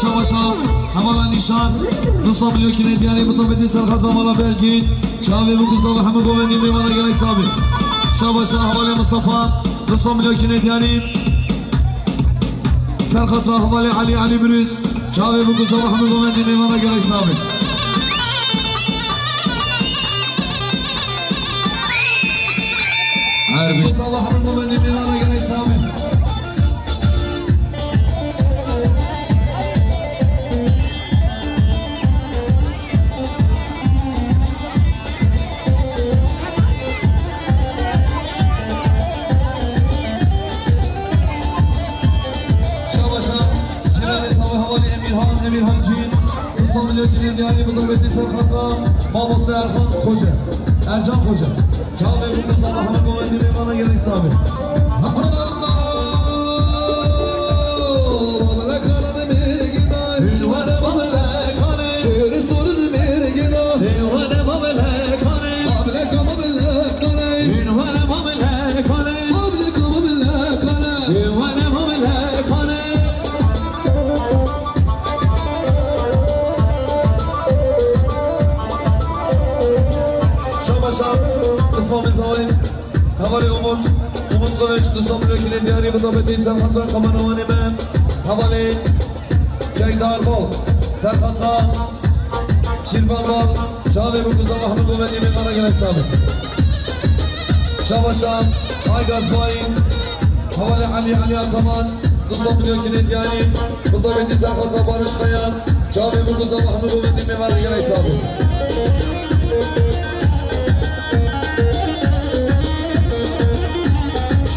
Şabaşa Hevala Nîşan, du sed milyon kîne diyarî mutabetî Serxatra Hevala Belgîn, çavê bi ku sawa hemû govendî mêvana gelek sax be. Şabaşa Hevalê Mustafa, du sed milyon kîne diyarî. Serxatra Hevalê Elî, Elî Birûz, çavê bi ku sawa hemû govendî mêvana gelek sax be. Her bi sawa hemû govendî mêvana gelek sax be. Şabaşa, Şiranê Sava Hevalê Emirhan, Emirhan Cîn, du sed milyon kîne diyarî mutabetî Serxatra Mamoste Erxan Xoce, Ercan Xoce. Çavê bi ku sawa hemû govendî mêvana gelek sax be. Şabaşa, Isma Mezawî, Hevalê Umut, Umut Kılıç, du sed milyon kîne diyarî mutabetî Serxatra kameramanê me, Hevalê Çekdar bol. Serhat Bal. Şîrvan Bal. Çavê bû ku zava hemû govendî mêvana gelek sax bin. Şabaşa. Aygaz Bayî. Hevalê Elî, Elî Ataman. Du sed milyon kinê diyarî. Bi tabîtî Serhat Bal, Barış Kaya. Çavê bû ku zava hemû govendî mêvana gelek sax bin.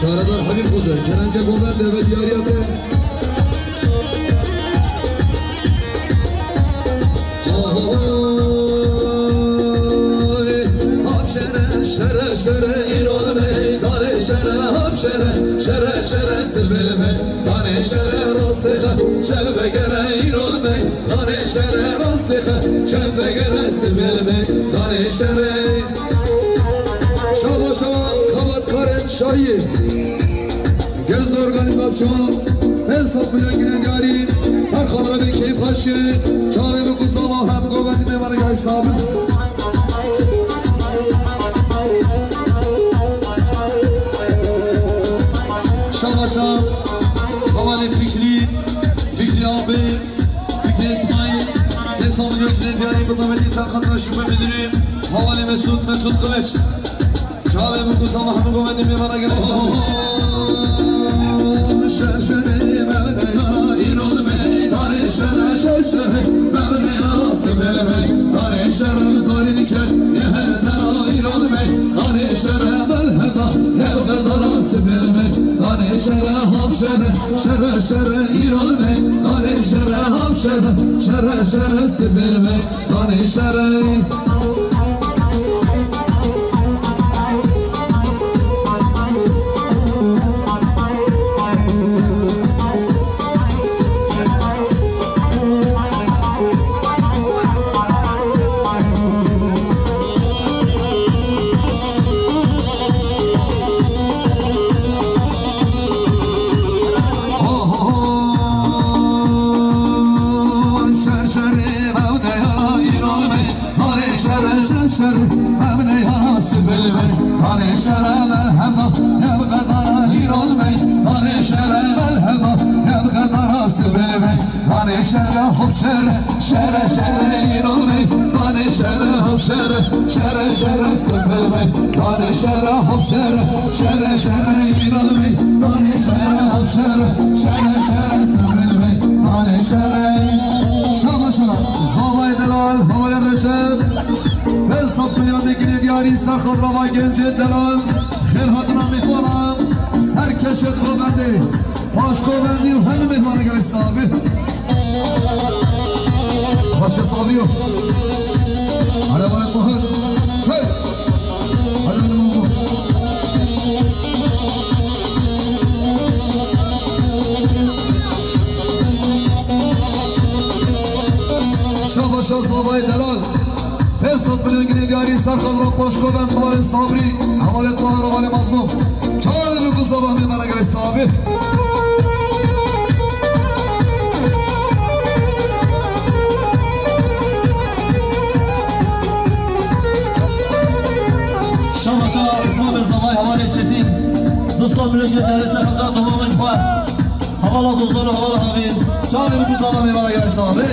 Şaredar Habîb Xoca, kerem ke govend eve diyariya te. Oy, hap şere, şere, şere, îro li meydanê şere, hap şere, şere, şere, sibê li meydanê şere, rastê xe, çev vegere, îro li meydanê şere, rastê xe, çev vegere, sibê li meydanê şere. Şaba şaba xebatkarên şahiyê. Gözde Organizasyon, pênc sed milyon gine diyarî, ser xatir vê keyfxweşiyê, çavê bû ku zava hemû govendî mêvana gelek sax bin. Şaba şab, hevalê Fikrî, Fikrî abi, Fikrî İsmail, sê sed milyon gine diyarî, bi tabîtî ser xatira şube müdürü, hevalê Mesut, Mesut Kılıç. Çavê bû ku zava hemû govendî mêvana gelek sax bin. Şer şerê mevneya îro li meydanê şere, şer şerê mevneya sibê li meydanê şere, zarî diker yê her dera îro li meydanê şere, belheda yew qedara sibê li meydanê şere, hap şere, şere şere îro li meydanê şere, hap şere, şere şere sibê li meydanê Danê şerê. Şer şerê mevneya îro li meydanê şere, şer şerê mevneya sibê li meydanê şere, belheda yew qedara îro li meydanê şere, belheda yew qedara sibê li meydanê şere, hop şere, şere şerê îro li meydanê şere, hop şere, şere şerê sibê li meydanê şere, hop şere, şere şerê îro li meydanê şere, hop şere, şere şerê sibê li meydanê şere. Şaba şaba, zavayê delal, hevalê Recep, pênc sed milyon de gine diyarî, ser xatir va gencê delal, xêr hatina mêhwana, ser keşet govendê, paş govendî û hemî mêhwana gelek sax bin. Başka sabiyo. Hele bana bakın. Hey! Hele bana bakın. Şaba şaba zavayê delal. Pênc sed milyon gine diyarî, ser xatir paşko ben, hevalê Sabrî, hevalê Tahir, hevalê Mazlûm. Çavê bû ku zava hemû mêvana gelek sax bin. Şaba şaba, Îslamê zavayê hevalê Çetîn. Du sed milyon gine diyarî, ser xatir domamên xwe. Hevala Zozan û hevala Havîn. Çavê bû ku zava hemû mêvana gelek sax bin.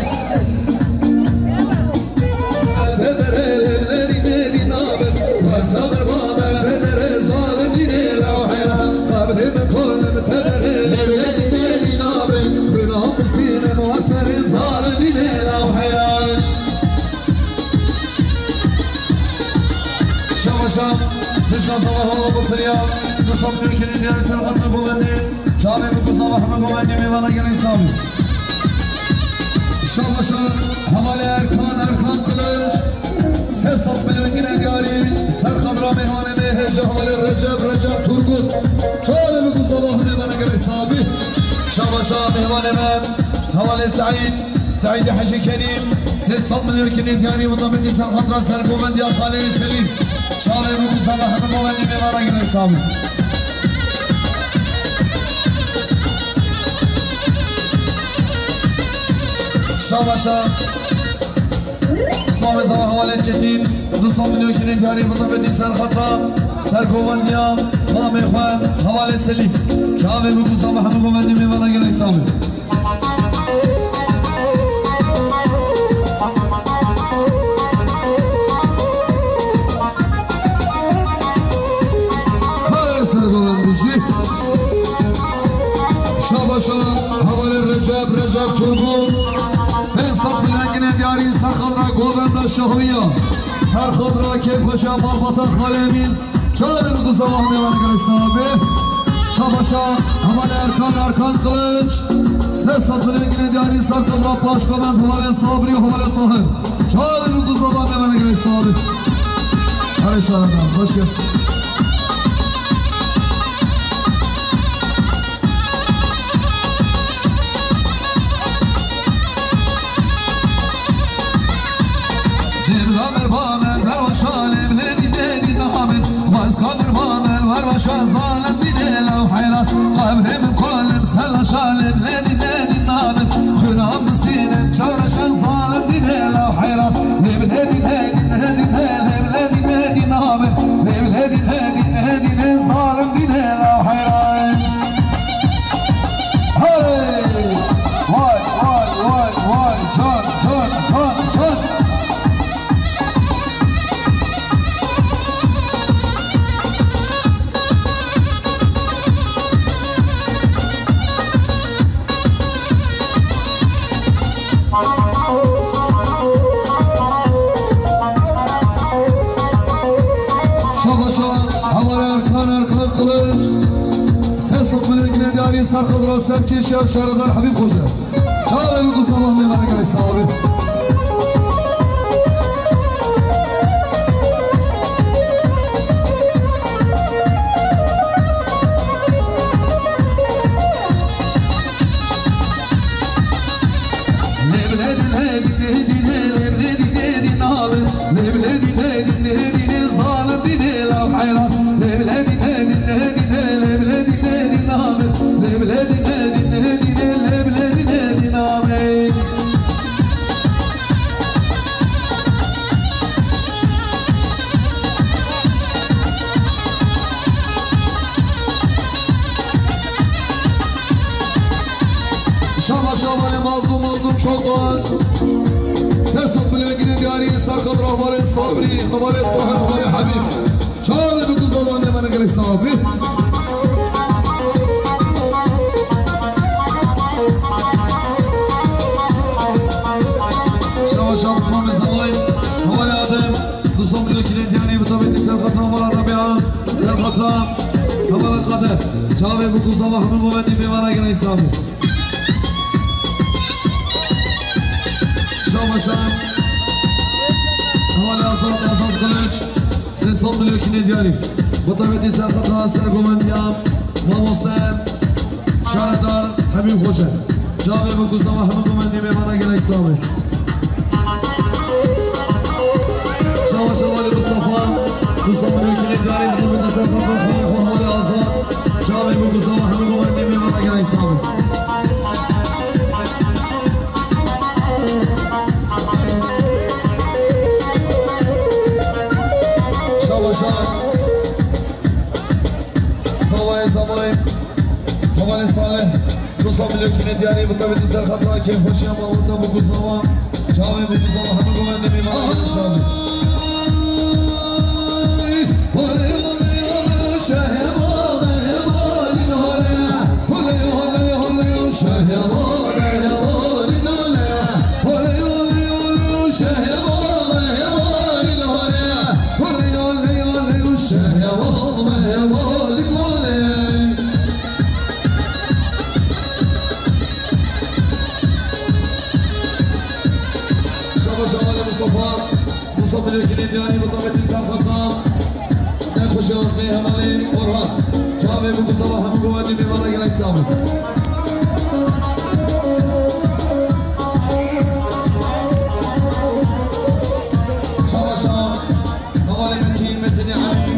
Pedere levlerî nêrî nabe, wesna bi babe, pedere zalim dînê lewhera, qabrê bi kolim pedere levlerî nêrî nabe, kuna pisîne muasperê zalim dînê lewhera. Şaba şab, nişka zava hava basiriya, du sed milyon kinî diyarî, ser xatir govendê. Çavê bû ku zava hemû govendî mêvana gelek sax bin. Şaba şab, hevalê Erkan, Erkan Kılıç. Sê sed milyon gine diyarî, ser xatir mêhwanê me hêja hevalê Recep, Recep Turgut. Çavê bû ku zava hemû mêvana gelek sax bin. Şaba şab, mêhwanê me, hevalê Seîd. Seîdê Hecî Kerîm, sê sed milyon kinê diyarî, bi tabîtî ser xatira sergovendiya Xalê Selîm. Çavê bû ku zava hemû govendî mêvana gelek sax bin. Şaba şab. Îslamê zava hevalê Çetîn, du sed milyon kinê diyarî, bi tabîtî ser xatira sergovendiya mamê xwe hevalê Selîm. Çavê bû ku zava hemû govendî mêvana gelek sax bin. Paşa, hevalê Recep, Recep Turgut. Pênc sed milyon ginê diyarî ser xatira govenda Şahoya. Ser xatira kêfxweşa malbata Xalê Emîn. Çavê li ku zava hemê were gelek sax be. Şabaşa, hevalê Erkan, Erkan Kılıç. Sê sed milyon ginê diyarî ser xatira paşgovend hevalê Sabrî, hevalê Tahir. Çavê li ku zava hemê were gelek sax be. Her şahada, hoş geldin. Hey! Vay, vay, vay, vay! Can, can, can, can! Şabaşa, hevalê Erkan, Erkan Kılıç. Sê sed milyon ginê diyarî ser xatira ser kêşiya şaredar Habîb Xoce. Çavê wî ku zava hemê were gelek sax be. Şaba şabanê mazlûm mazlûm çokan. Ses û bilengine diyarî sakat rahbarê Sabrî, rahbarê Tahir, rahbarê Habîb. Çavê bi ku zava hemê were gelek sax be. Şaba şaba Osman Mezalay, hevalê Adem, du sed milyon ginê diyarî bi taybetî ser xatira hevala Rabia, ser xatira hevala Kader. Çavê bi ku zava hemê govendî hemê were gelek sax be. Şaba şaba. Hevalê Azad, Azad Kılıç. Sê sed milyon ginê diyarî. Bi taybetî ser xatira sergovendiya mamoste şaredar Habîb Xoce. Çavê bi ku zava hemê govendî hemê were gelek sax be. Şaba şaba Alî Mustafa. Du sed milyon ginê diyarî bi taybetî ser xatira xalê xwe hevalê Azad. Çavê bi ku zava hemê govendî hemê were gelek sax be. Şaba şaba. Zavayê zavayê. Hevalê Salih. Du sed milyon ginê diyarî bi taybetî ser xatira kêfxweşiya malbata bi ku zava. Çavê bi ku zava hemê govendî hemê were gelek sax be. Şaba şaba Alî Mustafa. Du sed milyon ginê diyarî bi taybetî ser xatira nexweşiya xê hevalê Orhan. Çavê bi ku zava hemê govendî hemê were gelek sax be. Şaba şaba. Hevalê Metîn, Metînê Elî.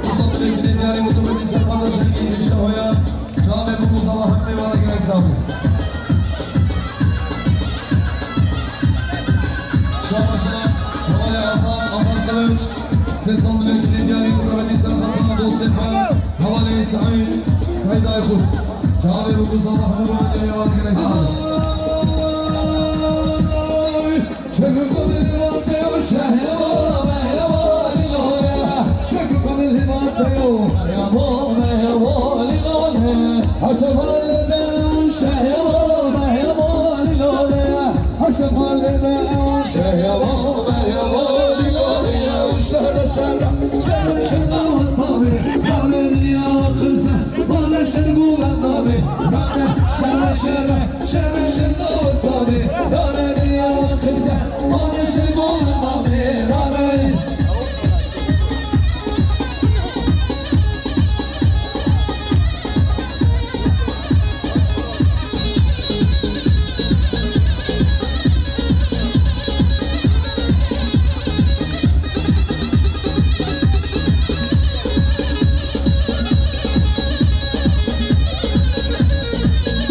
Du sed milyon ginê diyarî bi taybetî ser xatira Şengî Şahoya. Çavê bi ku zava hemê were gelek sax be. Şaba şaba, hevalê Azad, Azad Kılıç. Sê sed milyon ginê diyarî bi taybetî ser xatira dostê xwe. Hevalê Saîd, Saîd Aykut. Çavê bi ku zava hemê govendî hemê were gelek sax be.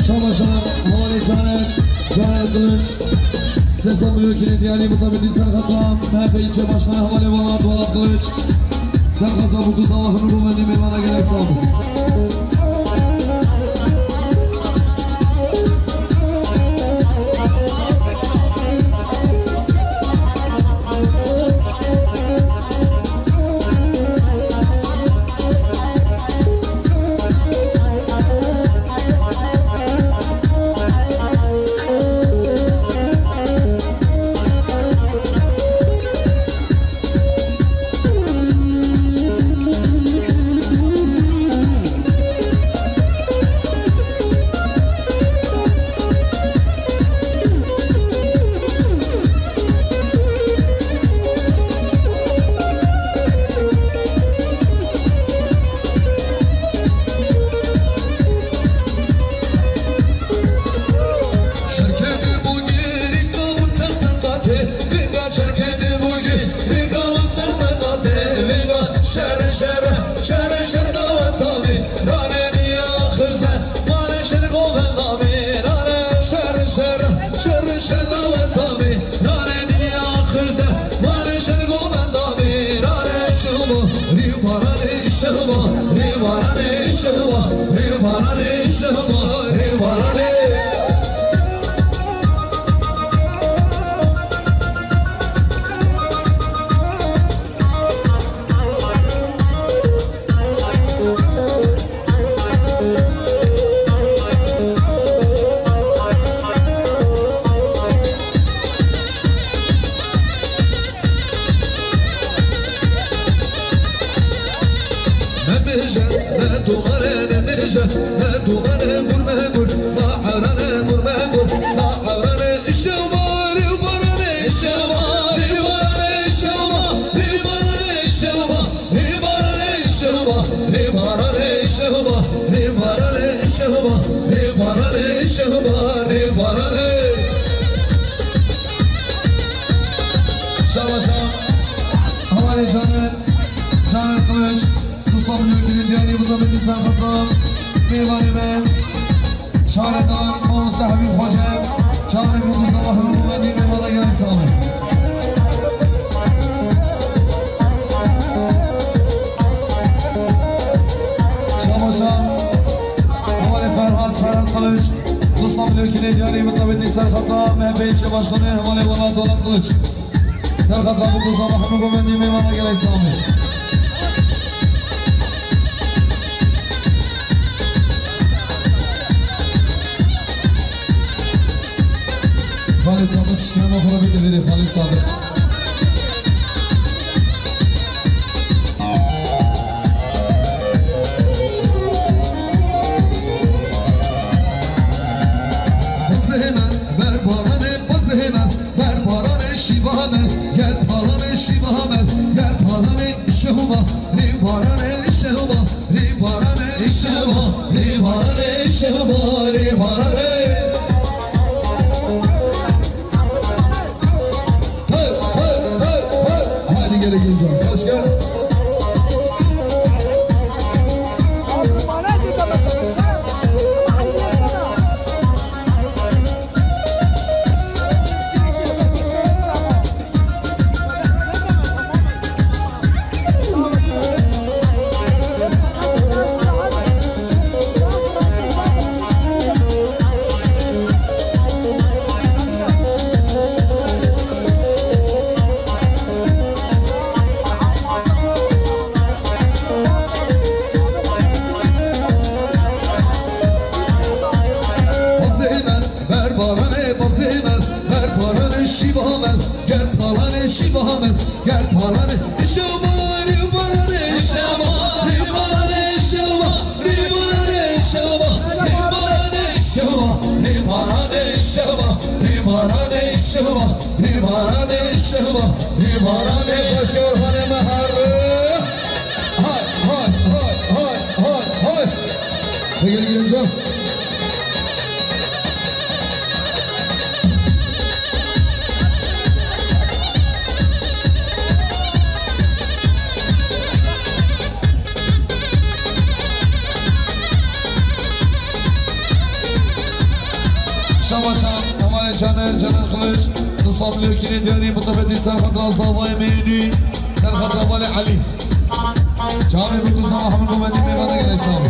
Şabaşar, hevalê Caner, Caner Kılıç. Sesa Mülkü'nün diyarî mutabîtî serxeta M H P ilçe başkanı hevalê Welat, Welat Kılıç. Serxeta bu kuza ve hunu bu mendî mêvana gelek sağ olun. Nemije, ne duvare, nemije, ne duvare, gurme gur, ma arane, gurme gur, ma arane, işe var, barane, işe var, barane, işe var, barane, işe var. Rêbarane şehba, rêbarane şehba, rêbarane şehba, rêbarane şehba, rêbarane. Şabaşa, hevalê Caner, Caner Kılıç, Mustafa Nurki'nin diyarî bu da Medî Serfetra, mêvanê me. Şaredar, mamoste Habîb Xoce, çaverê min ku sabah hûn û mendî mêvana gelek sağ olun. Şabaşa, hevalê Ferhat, Ferhat Kılıç, Ruslan Bilökînê diyarî min tabîtî serxeta M H P ilçe başkanı, hevalê Welat, Welat Kılıç. Serxeta bu ku sabah hûn û mendî mêvana gelek sağ olun. Xalid Sadık şikayet xwe bide vêrê Xalid Sadık. Bizihêne, ber baranê bizihêne. Ber baranê şîva me, gel baranê şîva me, gel baranê şehûma, rê baranê şehûma, rê baranê şehûma, rê baranê şehûma, rê baranê. Hey, hey, hey, hey. Hadi gelin gençler, hoş geldin. Bazê me, ber baranê, bazê me, ber baranê, Şiva min, gel parane, şiva, rê parane, şiva, rê parane, şiva, rê parane, şiva, rê parane, şiva, rê parane, şiva, rê parane, şiva, rê parane, şiva, rê parane, başka parane me her. Hay, hay, hay, hay, hay, hay. Peki, Gülcan. Şabaşa, Kemalê Caner, Caner Kılıç, Nizam Lökinê diyarî, mutebetî ser xetra zavayê Meyûnî, ser xetra balê Elî. Çavê bikû zama hemû komedî mêvana gelek sağ ol.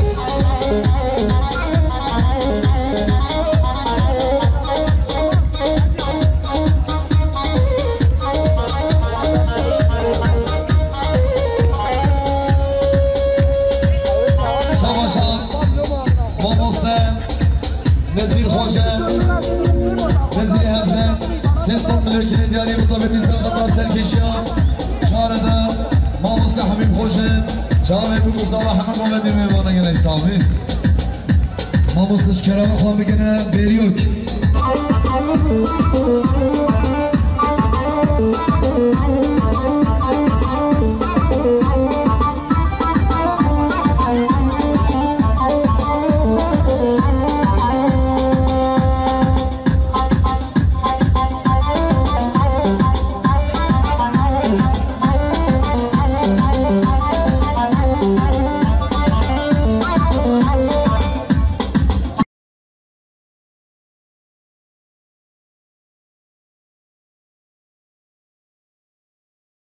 Şabaşa, mamoste, Nezîr Xoce, Nezîr Hemze, sê sed milyonkî diyarî mutabetî serqeta serkêşiya şarê de, mamoste Hemîm Xoce, çavê bû ku sala hemû komedî mêvana gelek sağ bî. Mamoste ji kerema xwe bigine bêrîyok.